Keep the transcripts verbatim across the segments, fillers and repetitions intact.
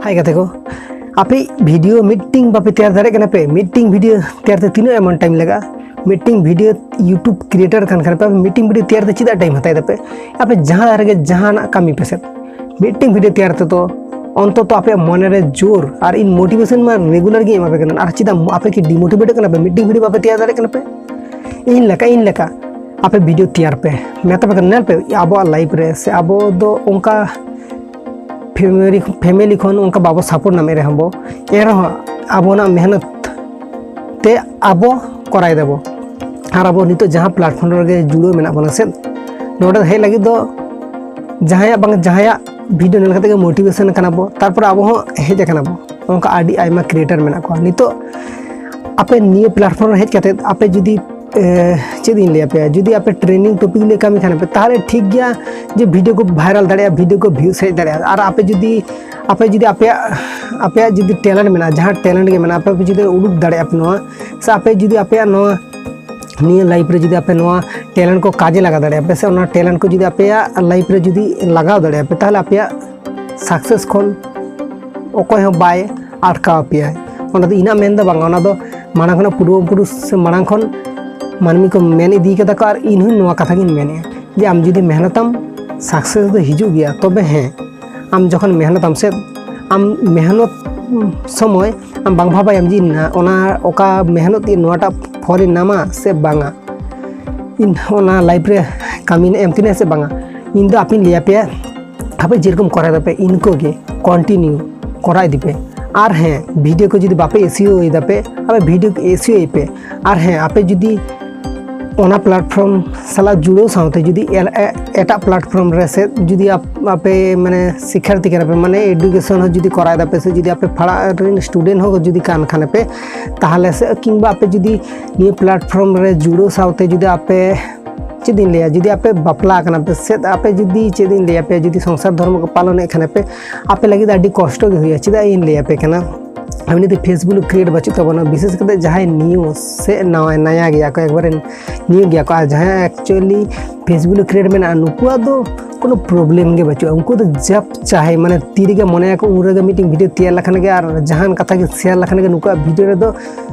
ᱦᱟᱭ ᱜᱟᱛᱮ ᱠᱚ, ᱟᱯᱮ ᱵᱷᱤᱰᱤᱭᱳ ᱢᱤᱫᱴᱤᱝ ᱵᱟᱯᱮ ᱛᱮᱭᱟᱨ ᱫᱟᱲᱮᱭᱟᱜ ᱠᱟᱱᱟ ᱯᱮ? ᱢᱤᱫᱴᱤᱝ ᱵᱷᱤᱰᱤᱭᱳ ᱛᱮᱭᱟᱨ ᱛᱮ ᱛᱤᱱᱟᱹᱜ ᱮᱢᱚᱱ ᱴᱟᱭᱤᱢ ᱞᱟᱜᱟᱜᱼᱟ? ᱢᱤᱫᱴᱤᱝ ᱵᱷᱤᱰᱤᱭᱳ YouTube ᱠᱨᱤᱭᱮᱴᱟᱨ ᱠᱟᱱ ᱠᱷᱟᱱ ᱯᱮ, ᱢᱤᱫᱴᱤᱝ ᱵᱷᱤᱰᱤᱭᱳ ᱛᱮᱭᱟᱨ ᱛᱮ ᱪᱮᱫᱟᱜ ᱴᱟᱭᱤᱢ ᱦᱟᱛᱟᱣ ᱫᱟᱯᱮ? ᱟᱯᱮ ᱡᱟᱦᱟᱸ ᱨᱮᱜᱮ ᱡᱟᱦᱟᱱᱟᱜ ᱠᱟᱹᱢᱤ ᱯᱮ ᱥᱮᱫ, ᱢᱤᱫᱴᱤᱝ ᱵᱷᱤᱰᱤᱭᱳ ᱛᱮᱭᱟᱨ ᱛᱮᱫᱚ ᱚᱱᱛᱚᱛᱚ ᱟᱯᱮᱭᱟᱜ ᱢᱚᱱᱮ ᱨᱮ ᱡᱳᱨ ᱟᱨ ᱤᱧ ᱢᱳᱴᱤᱵᱷᱮᱥᱚᱱ ᱢᱟ ᱨᱮᱜᱩᱞᱟᱨ ᱜᱤᱧ ᱮᱢᱟ ᱯᱮ ᱠᱟᱱᱟ᱾ ᱟᱨ ᱪᱮᱫᱟᱜ ᱟᱯᱮ ᱠᱤ ᱰᱤᱢᱳᱴᱤᱵᱷᱮᱴᱚᱜ ᱠᱟᱱᱟ ᱯᱮ? ᱢᱤᱫᱴᱤᱝ ᱵᱷᱤᱰᱤᱭᱳ ᱵᱟᱯᱮ ᱛᱮᱭᱟᱨ ᱫᱟᱲᱮᱭᱟᱜ ᱠᱟᱱᱟ ᱯᱮ? ᱤᱧ ᱞᱮᱠᱟ, ᱤᱧ ᱞᱮᱠᱟ ᱟᱯᱮ ᱵᱷᱤᱰᱤᱭᱳ ᱛᱮᱭᱟᱨ ᱯᱮ, ᱢᱮᱛᱟ ᱯᱮ ᱠᱟᱱᱟ᱾ ᱧᱮᱞ ᱯᱮ, ᱟᱵᱚᱣᱟᱜ ᱞᱟᱭᱤᱯᱷ ᱨᱮ ᱥᱮ ᱟᱵᱚ ᱫᱚ ᱚᱱᱠᱟ ᱯᱷᱮᱢᱮᱞᱤ, ᱯᱷᱮᱢᱮᱞᱤ ᱠᱷᱚᱱ ᱚᱱᱠᱟ ᱵᱟᱵᱚ ᱥᱟᱯᱳᱨᱴ ᱧᱟᱢᱮᱫ ᱨᱮᱦᱚᱸ ᱵᱚ, ᱮᱱ ᱨᱮᱦᱚᱸ ᱟᱵᱚᱱᱟᱜ ᱢᱮᱦᱱᱚᱛ ᱛᱮ ᱟᱵᱚ ᱠᱚᱨᱟᱣ ᱫᱟᱵᱚ᱾ ᱟᱨ ᱟᱵᱚ ᱱᱤᱛᱚᱜ ᱡᱟᱦᱟᱸ ᱯᱞᱟᱴᱯᱷᱚᱨᱢ ᱨᱮᱜᱮ ᱡᱩᱲᱟᱹᱣ ᱢᱮᱱᱟᱜ ᱵᱚᱱᱟ ᱥᱮ, ᱱᱚᱰᱮ ᱦᱮᱡ ᱞᱟᱹᱜᱤᱫ ᱫᱚ ᱡᱟᱦᱟᱸᱭᱟᱜ ᱵᱟᱝ ᱡᱟᱦᱟᱸᱭᱟᱜ ᱵᱷᱤᱰᱤᱭᱳ ᱧᱮᱞ ᱠᱟᱛᱮ ᱜᱮ ᱢᱳᱴᱤᱵᱷᱮᱥᱚᱱ ᱠᱟᱱᱟ ᱵᱚ, ᱛᱟᱨᱯᱚᱨᱮ ᱟᱵᱚ ᱦᱚᱸ ᱦᱮᱡ ᱟᱠᱟᱱᱟ ᱵᱚ᱾ ᱚᱱᱠᱟ ᱟᱹᱰᱤ ᱟᱭᱢᱟ ᱠᱨᱤᱭᱮᱴᱟᱨ ᱢᱮᱱᱟᱜ ᱠᱚᱣᱟ᱾ ᱱᱤᱛᱚᱜ ᱟᱯᱮ ᱱᱤᱭᱟᱹ ᱯᱞᱟᱴᱯᱷᱚᱨᱢ ᱨᱮ ᱦᱮᱡ ᱠᱟᱛᱮ ᱟᱯᱮ ᱡᱩᱫᱤ, ᱮ, ᱪᱮᱫ ᱤᱧ ᱞᱟᱹᱭ ᱟᱯᱮᱭᱟ, ᱡᱩᱫᱤ ᱟᱯᱮ ᱴᱨᱮᱱᱤᱝ ᱴᱚᱯᱤᱠ ᱞᱤᱭᱮ ᱠᱟᱹᱢᱤ ᱠᱷᱟᱱ ᱯᱮ, ᱛᱟᱦᱚᱞᱮ ᱴᱷᱤᱠ ᱜᱮᱭᱟ ᱡᱮ ᱵᱷᱤᱰᱤᱭᱳ ᱠᱚ ᱵᱷᱟᱭᱨᱟᱞ ᱫᱟᱲᱮᱭᱟᱜᱼᱟ, ᱵᱷᱤᱰᱤᱭᱳ ᱠᱚ ᱵᱷᱤᱭᱩᱡᱽ ᱦᱮᱡ ᱫᱟᱲᱮᱭᱟᱜᱼᱟ᱾ ᱟᱨ ᱟᱯᱮ ᱡᱩᱫᱤ, ᱟᱯᱮ ᱡᱩᱫᱤ ᱟᱯᱮᱭᱟᱜ, ᱟᱯᱮᱭᱟᱜ ᱡᱩᱫᱤ ᱴᱮᱞᱮᱱᱴ ᱢᱮᱱᱟᱜᱼᱟ, ᱡᱟᱦᱟᱸ ᱴᱮᱞᱮᱱᱴ ᱜᱮ ᱢᱮᱱᱟᱜᱼᱟ, ᱟᱯᱮ ᱡᱩᱫᱤ ᱩᱰᱩᱠ ᱫᱟᱲᱮᱭᱟᱜᱼᱟ ᱯᱮ ᱱᱚᱣᱟ, ᱥᱮ ᱟᱯᱮ ᱡᱩᱫᱤ ᱟᱯᱮᱭᱟᱜ ᱱᱚᱣᱟ ᱱᱤᱭᱟᱹ ᱞᱟᱭᱤᱯᱷ ᱨᱮ ᱡᱩᱫᱤ ᱟᱯᱮ ᱱᱚᱣᱟ ᱴᱮᱞᱮᱱᱴ ᱠᱚ ᱠᱟᱡᱮ ᱞᱟᱜᱟᱣ ᱫᱟᱲᱮᱭᱟᱜᱼᱟ ᱯᱮ, ᱥᱮ ᱚᱱᱟ ᱴᱮᱞᱮᱱᱴ ᱠᱚ ᱡᱩᱫᱤ ᱟᱯᱮᱭᱟᱜ ᱞᱟᱭᱤᱯᱷ ᱨᱮ ᱡᱩᱫᱤ ᱞᱟᱜᱟᱣ ᱫᱟᱲᱮᱭᱟᱜᱼᱟ ᱯᱮ, ᱛᱟᱦᱚᱞᱮ ᱟᱯᱮᱭᱟᱜ ᱥᱟᱠᱥᱮᱥ ᱠᱷᱚᱱ ᱚᱠᱚᱭ ᱦᱚᱸ ᱵᱟᱭ ᱟᱴᱠᱟᱣ ᱯᱮᱭᱟ᱾ ᱚᱱᱟ ᱫᱚ ᱤᱧᱟᱹᱜ ᱢᱮᱱ ᱫᱚ ᱵᱟᱝ, ᱚᱱᱟ ᱫᱚ ᱢᱟᱲᱟᱝ ᱠᱷᱚᱱᱟᱜ ᱯᱩᱨᱵᱚ ᱯᱩᱨᱩᱥ ᱥᱮ ᱢᱟᱲᱟᱝ ᱠᱷᱚᱱ ᱢᱟᱹᱱᱢᱤ ᱠᱚ ᱢᱮᱱ ᱤᱫᱤ ᱠᱟᱫᱟ ᱠᱚ, ᱟᱨ ᱤᱧ ᱦᱚᱸᱧ ᱱᱚᱣᱟ ᱠᱟᱛᱷᱟ ᱜᱤᱧ ᱢᱮᱱᱮᱫᱼᱟ ᱡᱮ ᱟᱢ ᱡᱩᱫᱤ ᱢᱮᱦᱱᱚᱛᱟᱢ, ᱥᱟᱠᱥᱮᱥ ᱫᱚ ᱦᱤᱡᱩᱜ ᱜᱮᱭᱟ᱾ ᱛᱚᱵᱮ ᱦᱮᱸ, ᱟᱢ ᱡᱚᱠᱷᱚᱱ ᱢᱮᱦᱱᱚᱛᱟᱢ ᱥᱮ, ᱟᱢ ᱢᱮᱦᱱᱚᱛ ᱥᱚᱢᱚᱭ ᱟᱢ ᱵᱟᱝ ᱵᱷᱟᱵᱟᱭᱟᱢ ᱡᱮ ᱤᱧ ᱚᱱᱟ ᱚᱠᱟ ᱢᱮᱦᱱᱚᱛ ᱤᱧ ᱱᱚᱣᱟᱴᱟᱜ ᱯᱷᱚᱞ ᱤᱧ ᱧᱟᱢᱟ ᱥᱮ ᱵᱟᱝᱟ, ᱤᱧ ᱚᱱᱟ ᱞᱟᱭᱤᱯᱷ ᱨᱮ ᱠᱟᱹᱢᱤ ᱮᱢ ᱛᱤᱧᱟᱹ ᱥᱮ ᱵᱟᱝᱟ᱾ ᱤᱧ ᱫᱚ ᱟᱯᱮᱧ ᱞᱟᱹᱭ ᱟᱯᱮᱭᱟ, ᱟᱯᱮ ᱡᱮᱨᱚᱠᱚᱢ ᱠᱚᱨᱟᱣ ᱫᱟᱯᱮ ᱤᱱᱠᱟᱹ ᱜᱮ ᱠᱚᱱᱴᱤᱱᱤᱭᱩ ᱠᱚᱨᱟᱣ ᱤᱫᱤ ᱯᱮ᱾ ᱟᱨ ᱦᱮᱸ, ᱵᱷᱤᱰᱤᱭᱳ ᱠᱚ ᱡᱩᱫᱤ ᱵᱟᱯᱮ ᱮᱥᱤᱭᱳ ᱫᱟᱯᱮ, ᱟᱯᱮ ᱵᱷᱤᱰᱤᱭᱳ ᱠᱚ ᱮᱥᱤᱭᱳᱭ ᱯᱮ᱾ ᱟᱨ ᱦᱮᱸ, ᱟᱯᱮ ᱡᱩᱫᱤ ᱚᱱᱟ ᱯᱞᱟᱴᱯᱷᱚᱨᱢ ᱥᱟᱞᱟᱜ ᱡᱩᱲᱟᱹᱣ ᱥᱟᱶᱛᱮ ᱡᱩᱫᱤ ᱮᱞ-, ᱮ-, ᱮᱴᱟᱜ ᱯᱞᱟᱴᱯᱷᱚᱨᱢ ᱨᱮ ᱥᱮ ᱡᱩᱫᱤ ᱟᱯ-, ᱟᱯᱮ ᱢᱟᱱᱮ ᱥᱤᱠᱠᱷᱟᱨᱛᱷᱤ ᱠᱟᱱᱟ ᱯᱮ, ᱢᱟᱱᱮ ᱮᱰᱩᱠᱮᱥᱚᱱ ᱦᱚᱸ ᱡᱩᱫᱤ ᱠᱚᱨᱟᱣ ᱫᱟᱯᱮ ᱥᱮ ᱡᱩᱫᱤ ᱟᱯᱮ ᱯᱟᱲᱦᱟᱜ ᱨᱮᱱ ᱥᱴᱩᱰᱮᱱᱴ ᱦᱚᱸ ᱡᱩᱫᱤ ᱠᱟᱱ ᱠᱷᱟᱱ ᱯᱮ, ᱛᱟᱦᱚᱞᱮ ᱥᱮ ᱠᱤᱝᱵᱟ ᱟᱯᱮ ᱡᱩᱫᱤ ᱱᱤᱭᱟᱹ ᱯᱞᱟᱴᱯᱷᱚᱨᱢ ᱨᱮ ᱡᱩᱲᱟᱹᱣ ᱥᱟᱶᱛᱮ ᱡᱩᱫᱤ ᱟᱯᱮ ᱪᱮᱫ ᱤᱧ ᱞᱟᱹᱭᱟ, ᱡᱩᱫᱤ ᱟᱯᱮ ᱵᱟᱯᱞᱟ ᱟᱠᱟᱱᱟ ᱯᱮ ᱥᱮ ᱟᱯᱮ ᱡᱩᱫᱤ ᱪᱮᱫ ᱤᱧ ᱞᱟᱹᱭᱟ ᱯᱮ, ᱡᱩᱫᱤ ᱥᱚᱝᱥᱟᱨ ᱫᱷᱚᱨᱢᱚ ᱠᱚ ᱯᱟᱞᱚᱱᱮᱫ ᱠᱷᱟᱱ ᱯᱮ, ᱟᱯᱮ ᱞᱟᱹᱜᱤᱫ ᱟᱹᱰᱤ ᱠᱚᱥᱴᱚ ᱜᱮ ᱦᱩᱭᱩᱜᱼᱟ᱾ ᱪᱮᱫᱟᱜ ᱤᱧ ᱞᱟᱹᱭ ᱟᱯᱮ ᱠᱟᱱᱟ, ᱮᱢᱱᱤ ᱛᱮ Facebook create ᱵᱟᱹᱪᱩᱜ ᱛᱟᱵᱚᱱᱟ, ᱵᱤᱥᱮᱥ ᱠᱟᱛᱮ ᱡᱟᱦᱟᱸᱭ new ᱥᱮ ᱱᱟᱣᱟ ᱱᱟᱭᱟ ᱜᱮᱭᱟ ᱠᱚ, ᱮᱠᱵᱟᱨᱮ new ᱜᱮᱭᱟ ᱠᱚ, ᱟᱨ ᱡᱟᱦᱟᱸᱭ actually Facebook create ᱢᱮᱱᱟᱜᱼᱟ, ᱱᱩᱠᱩᱣᱟᱜ ᱫᱚ ᱠᱳᱱᱳ problem ᱜᱮ ᱵᱟᱹᱪᱩᱜᱼᱟ᱾ ᱩᱱᱠᱩ ᱫᱚ ᱡᱟᱵ ᱪᱟᱦᱮ, ᱢᱟᱱᱮ ᱛᱤ ᱨᱮᱜᱮ ᱢᱚᱱᱮᱭᱟᱠᱚ ᱩᱱ ᱨᱮᱜᱮ ᱢᱤᱫᱴᱮᱱ video ᱛᱮᱭᱟᱨ ᱞᱮᱠᱷᱟᱱ ᱜᱮ ᱟᱨ ᱡᱟᱦᱟᱱ ᱠᱟᱛᱷᱟ ᱜᱮ share ᱞᱮᱠᱷᱟᱱ ᱜᱮ ᱱᱩᱠᱩᱣᱟᱜ video ᱨᱮᱫᱚ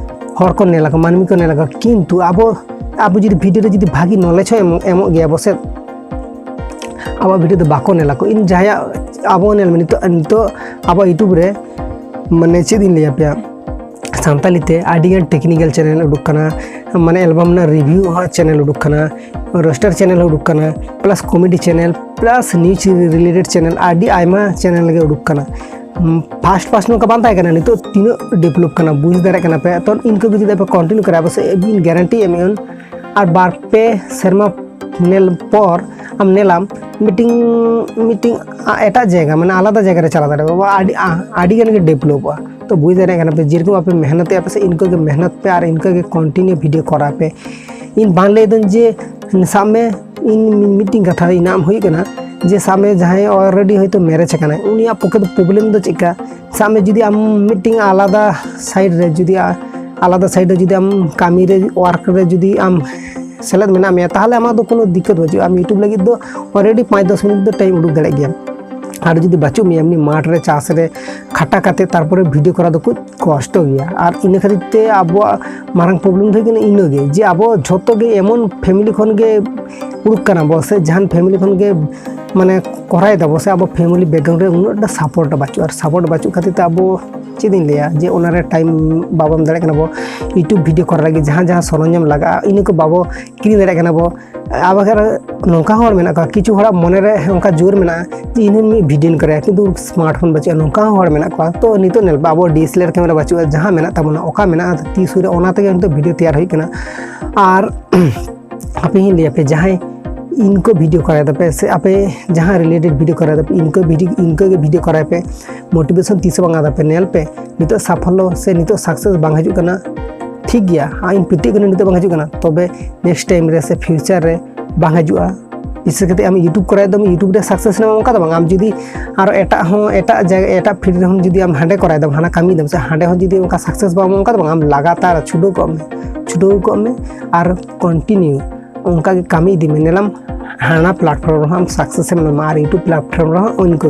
ᱦᱚᱲ ᱠᱚ ᱧᱮᱞ ᱟᱠᱚ, ᱢᱟᱹᱱᱢᱤ ᱠᱚ ᱧᱮᱞ ᱟᱠᱚ᱾ ᱠᱤᱱᱛᱩ ᱟᱵᱚ, ᱟᱵᱚ ᱡᱩᱫᱤ video ᱨᱮ ᱡᱩᱫᱤ ᱵᱷᱟᱹᱜᱤ knowledge ᱦᱚᱸ ᱮᱢ-, ᱮᱢᱚᱜ ᱜᱮᱭᱟ ᱵᱚ ᱥᱮ, ᱟᱵᱚᱣᱟᱜ video ᱫᱚ ᱵᱟᱠᱚ ᱧᱮᱞ ᱟᱠᱚ᱾ ᱤᱧ ᱡᱟᱦᱟᱸᱭᱟᱜ, ᱟᱵᱚ ᱧᱮᱞ ᱢᱮ, ᱱᱤᱛᱚᱜ, ᱱᱤᱛᱚᱜ ᱟᱵᱚᱣᱟᱜ YouTube ᱨᱮ, ᱢᱟᱱᱮ ᱪᱮᱫ ᱤᱧ ᱞᱟᱹᱭ ᱟᱯᱮᱭᱟ, ᱥᱟᱱᱛᱟᱞᱤ ᱛᱮ ᱟᱹᱰᱤᱜᱟᱱ technical channel ᱩᱰᱩᱠ ᱠᱟᱱᱟ, ᱢᱟᱱᱮ album ᱨᱮᱱᱟᱜ review ᱦᱚᱸ channel ᱩᱰᱩᱠ ᱠᱟᱱᱟ, roaster channel ᱦᱚᱸ ᱩᱰᱩᱠ ᱠᱟᱱᱟ, plus comedy channel, plus news related channel, ᱟᱹᱰᱤ ᱟᱭᱢᱟ channel ᱜᱮ ᱩᱰᱩᱠ ᱠᱟᱱᱟ᱾ ᱯᱷᱟᱥᱴ ᱯᱷᱟᱥᱴ ᱱᱚᱝᱠᱟ ᱵᱟᱝ ᱛᱟᱦᱮᱸ ᱠᱟᱱᱟ, ᱱᱤᱛᱚᱜ ᱛᱤᱱᱟᱹᱜ develop ᱠᱟᱱᱟ, ᱵᱩᱡᱽ ᱫᱟᱲᱮᱭᱟᱜ ᱠᱟᱱᱟ ᱯᱮ᱾ ᱛᱚ ᱤᱱᱠᱟᱹ ᱜᱮ ᱡᱩᱫᱤ ᱟᱯᱮ continue ᱠᱚᱨᱟ ᱵᱚ ᱥᱮ, ᱤᱧ guarantee ᱮᱢ ᱟᱹᱧ, ᱟᱨ ᱵᱟᱨ ᱯᱮ ᱥᱮᱨᱢᱟ ᱧᱮᱞ ᱯᱚᱨ ᱟᱢ ᱧᱮᱞᱟᱢ ᱢᱤᱫᱴᱤᱝ, ᱢᱤᱫᱴᱤᱝ ᱮᱴᱟᱜ ᱡᱟᱭᱜᱟ, ᱢᱟᱱᱮ ᱟᱞᱟᱫᱟ ᱡᱟᱭᱜᱟ ᱨᱮ ᱪᱟᱞᱟᱣ ᱫᱟᱲᱮᱭᱟᱜᱼᱟ, ᱟᱹᱰᱤ, ᱟᱹᱰᱤ ᱜᱟᱱ ᱜᱮ developᱚᱜᱼᱟ᱾ ᱛᱚ ᱵᱩᱡᱽ ᱫᱟᱲᱮᱭᱟᱜ ᱠᱟᱱᱟ ᱯᱮ, ᱡᱮᱨᱚᱠᱚᱢ ᱟᱯᱮ ᱢᱮᱦᱱᱚᱛᱮᱜᱼᱟ ᱯᱮ ᱥᱮ, ᱤᱱᱠᱟᱹ ᱜᱮ ᱢᱮᱦᱱᱚᱛ ᱯᱮ ᱟᱨ ᱤᱱᱠᱟᱹ ᱜᱮ continue video ᱠᱚᱨᱟᱣ ᱯᱮ᱾ ᱤᱧ ᱵᱟᱝ ᱞᱟᱹᱭ ᱫᱟᱹᱧ ᱡᱮ, ᱥᱟᱵ ᱢᱮ, ᱤᱧ ᱢᱤᱫᱴᱤᱝ ᱠᱟᱛᱷᱟ ᱤᱧᱟᱹᱜ ᱦᱩᱭᱩᱜ ᱠᱟᱱᱟ ᱡᱮ, ᱥᱟᱵ ᱢᱮ ᱡᱟᱦᱟᱸᱭ already ᱦᱚᱭᱛᱳ marriage ᱟᱠᱟᱱᱟᱭ, ᱩᱱᱤᱭᱟᱜ ᱯᱚᱠᱠᱷᱮ ᱫᱚ problem ᱫᱚ ᱪᱮᱫ ᱠᱟ? ᱥᱟᱵ ᱢᱮ ᱡᱩᱫᱤ ᱟᱢ ᱢᱤᱫᱴᱤᱝ ᱟᱞᱟᱫᱟ side ᱨᱮ ᱡᱩᱫᱤ ᱟ-, ᱟᱞᱟᱫᱟ side ᱨᱮ ᱡᱩᱫᱤ ᱟᱢ ᱠᱟᱹᱢᱤ ᱨᱮ, work ᱨᱮ ᱡᱩᱫᱤ ᱟᱢ ᱥᱮᱞᱮᱫ ᱢᱮᱱᱟᱜ ᱢᱮᱭᱟ, ᱛᱟᱦᱚᱞᱮ ᱟᱢᱟᱜ ᱫᱚ ᱠᱳᱱᱳ ᱫᱤᱠᱠᱚᱛ ᱵᱟᱹᱪᱩᱜᱼᱟ᱾ ᱟᱢ YouTube ᱞᱟᱹᱜᱤᱫ ᱫᱚ already ᱯᱟᱸᱪ ᱫᱚᱥ ᱢᱤᱱᱤᱴ ᱫᱚ time ᱩᱰᱩᱠ ᱫᱟᱲᱮᱭᱟᱜ ᱜᱮᱭᱟᱢ᱾ ᱟᱨ ᱡᱩᱫᱤ ᱵᱟᱹᱪᱩᱜ ᱢᱮᱭᱟ, ᱮᱢᱱᱤ ᱢᱟᱴᱷ ᱨᱮ, ᱪᱟᱥ ᱨᱮ ᱠᱷᱟᱴᱟ ᱠᱟᱛᱮ ᱛᱟᱨᱯᱚᱨᱮ video ᱠᱚᱨᱟᱣ ᱫᱚ ᱠᱟᱹᱡ ᱠᱚᱥᱴᱚ ᱜᱮᱭᱟ᱾ ᱟᱨ ᱤᱱᱟᱹ ᱠᱷᱟᱹᱛᱤᱨ ᱛᱮ ᱟᱵᱚᱣᱟᱜ ᱢᱟᱨᱟᱝ problem ᱫᱚ ᱦᱩᱭᱩᱜ ᱠᱟᱱᱟ ᱤᱱᱟᱹᱜᱮ, ᱡᱮ ᱟᱵᱚ ᱡᱷᱚᱛᱚ ᱜᱮ ᱮᱢᱚᱱ family ᱠᱷᱚᱱ ᱜᱮ ᱩᱰᱩᱠ ᱠᱟᱱᱟ ᱵᱚ ᱥᱮ, ᱡᱟᱦᱟᱱ family ᱠᱷᱚᱱ ᱜᱮ ᱢᱟᱱᱮ ᱠᱚᱨᱟᱣ ᱫᱟᱵᱚ ᱥᱮ, ᱟᱵᱚ family background ᱨᱮ ᱩᱱᱟᱹᱜ ᱴᱟ support ᱵᱟᱹᱪᱩᱜᱼᱟ᱾ ᱟᱨ support ᱵᱟᱹᱪᱩᱜ ᱠᱷᱟᱹᱛᱤᱨ ᱛᱮ ᱟᱵᱚ ᱪᱮᱫ ᱤᱧ ᱞᱟᱹᱭᱟ, ᱡᱮ ᱚᱱᱟᱨᱮ time ᱵᱟᱵᱚᱱ ᱮᱢ ᱫᱟᱲᱮᱭᱟᱜ ᱠᱟᱱᱟ ᱵᱚ᱾ YouTube video ᱠᱚᱨᱟᱣ ᱞᱟᱹᱜᱤᱫ ᱡᱟᱦᱟᱸ ᱡᱟᱦᱟᱸ ᱥᱚᱨᱚᱧᱡᱟᱢ ᱞᱟᱜᱟᱜᱼᱟ, ᱤᱱᱟᱹ ᱠᱚ ᱵᱟᱵᱚ ᱠᱤᱨᱤᱧ ᱫᱟᱲᱮᱭᱟᱜ ᱠᱟᱱᱟ ᱵᱚ᱾ ᱟᱵᱟᱨ ᱱᱚᱝᱠᱟ ᱦᱚᱲ ᱢᱮᱱᱟᱜ ᱠᱚᱣᱟ, ᱠᱤᱪᱷᱩ ᱦᱚᱲᱟᱜ ᱢᱚᱱᱮ ᱨᱮ ᱚᱱᱠᱟ ᱡᱳᱨ ᱢᱮᱱᱟᱜᱼᱟ ᱡᱮ ᱤᱧ ᱦᱚᱸ ᱢᱤᱫ video ᱧ ᱠᱚᱨᱟᱣᱟ, ᱠᱤᱱᱛᱩ smartphone ᱵᱟᱹᱪᱩᱜᱼᱟ, ᱱᱚᱝᱠᱟ ᱦᱚᱸ ᱦᱚᱲ ᱢᱮᱱᱟᱜ ᱠᱚᱣᱟ᱾ ᱛᱚ ᱱᱤᱛᱚᱜ ᱧᱮᱞ ᱯᱮ, ᱟᱵᱚ DSLR camera ᱵᱟᱹᱪᱩᱜᱼᱟ, ᱡᱟᱦᱟᱸ ᱢᱮᱱᱟᱜ ᱛᱟᱵᱚᱱᱟ, ᱚᱠᱟ ᱢᱮᱱᱟᱜᱼᱟ ᱛᱤ ᱥᱩᱨ ᱨᱮ, ᱚᱱᱟ ᱛᱮᱜᱮ ᱱᱤᱛᱚᱜ video ᱛᱮᱭᱟᱨ ᱦᱩᱭᱩᱜ ᱠᱟᱱᱟ᱾ ᱟᱨ ᱟᱯᱮ ᱤᱧ ᱞᱟᱹᱭ ᱟᱯᱮ, ᱡᱟᱦᱟᱸᱭ ᱤᱱᱠᱟᱹ video ᱠᱚᱨᱟᱣ ᱫᱟᱯᱮ ᱥᱮ ᱟᱯᱮ ᱡᱟᱦᱟᱸ related video ᱠᱚᱨᱟᱣ ᱫᱟᱯᱮ, ᱤᱱᱠᱟᱹ video, ᱤᱱᱠᱟᱹ ᱜᱮ video ᱠᱚᱨᱟᱣ ᱯᱮ, motivation ᱛᱤᱥ ᱦᱚᱸ ᱵᱟᱝ ᱟᱫᱟ ᱯᱮ᱾ ᱧᱮᱞ ᱯᱮ, ᱱᱤᱛᱚᱜ ᱥᱟᱯᱷᱚᱞᱞᱚ ᱥᱮ ᱱᱤᱛᱚᱜ success ᱵᱟᱝ ᱦᱤᱡᱩᱜ ᱠᱟᱱᱟ, ᱴᱷᱤᱠ ᱜᱮᱭᱟ, ᱟᱢ ᱯᱟᱹᱛᱭᱟᱹᱜ ᱠᱟᱱᱟ ᱱᱤᱛᱚᱜ ᱵᱟᱝ ᱦᱤᱡᱩᱜ ᱠᱟᱱᱟ, ᱛᱚᱵᱮ next time ᱨᱮ ᱥᱮ future ᱨᱮ ᱵᱟᱝ ᱦᱤᱡᱩᱜᱼᱟ᱾ ᱵᱤᱥᱮᱥ ᱠᱟᱛᱮ ᱟᱢ YouTube ᱠᱚᱨᱟᱣ ᱫᱚᱢ, YouTube ᱨᱮ ᱥᱟᱠᱥᱮᱥ ᱧᱟᱢ ᱚᱱᱠᱟ ᱫᱚ ᱵᱟᱝ᱾ ᱟᱢ ᱡᱩᱫᱤ ᱟᱨᱚ ᱮᱴᱟᱜ ᱦᱚᱸ, ᱮᱴᱟᱜ ᱡᱟᱭᱜᱟ, ᱮᱴᱟᱜ ᱯᱷᱤᱞᱰ ᱨᱮᱦᱚᱸ ᱡᱩᱫᱤ ᱟᱢ ᱦᱟᱸᱰᱮ ᱠᱚᱨᱟᱣ ᱫᱟᱢ, ᱦᱟᱱᱟ ᱠᱟᱹᱢᱤ ᱫᱟᱢ, ᱥᱮ ᱦᱟᱸᱰᱮ ᱦᱚᱸ ᱡᱩᱫᱤ ᱚᱱᱠᱟ ᱥᱟᱠᱥᱮᱥ ᱵᱟᱢ ᱚᱱᱠᱟ ᱫᱚ ᱵᱟᱝ᱾ ᱟᱢ ᱞᱟᱜᱟᱛᱟᱨ ᱪᱷᱩᱴᱟᱹᱣ ᱠᱚᱜ ᱢᱮ, ᱪᱷᱩᱴᱟᱹᱣ ᱠᱚᱜ ᱢᱮ ᱟᱨ ᱠᱚᱱᱴᱤᱱᱤᱭᱩ ᱚᱱᱠᱟ ᱜᱮ ᱠᱟᱹᱢᱤ ᱤᱫᱤ ᱢᱮ᱾ ᱧᱮᱞᱟᱢ ᱦᱟᱱᱟ ᱯᱞᱟᱴᱯᱷᱚᱨᱢ ᱨᱮᱦᱚᱸ ᱟᱢ ᱥᱟᱠᱥᱮᱥ ᱮᱢ ᱧᱟᱢᱟ ᱟᱨ YouTube ᱯᱞᱟᱴᱯᱷᱚᱨᱢ ᱨᱮᱦᱚᱸ ᱤᱱᱠᱟᱹ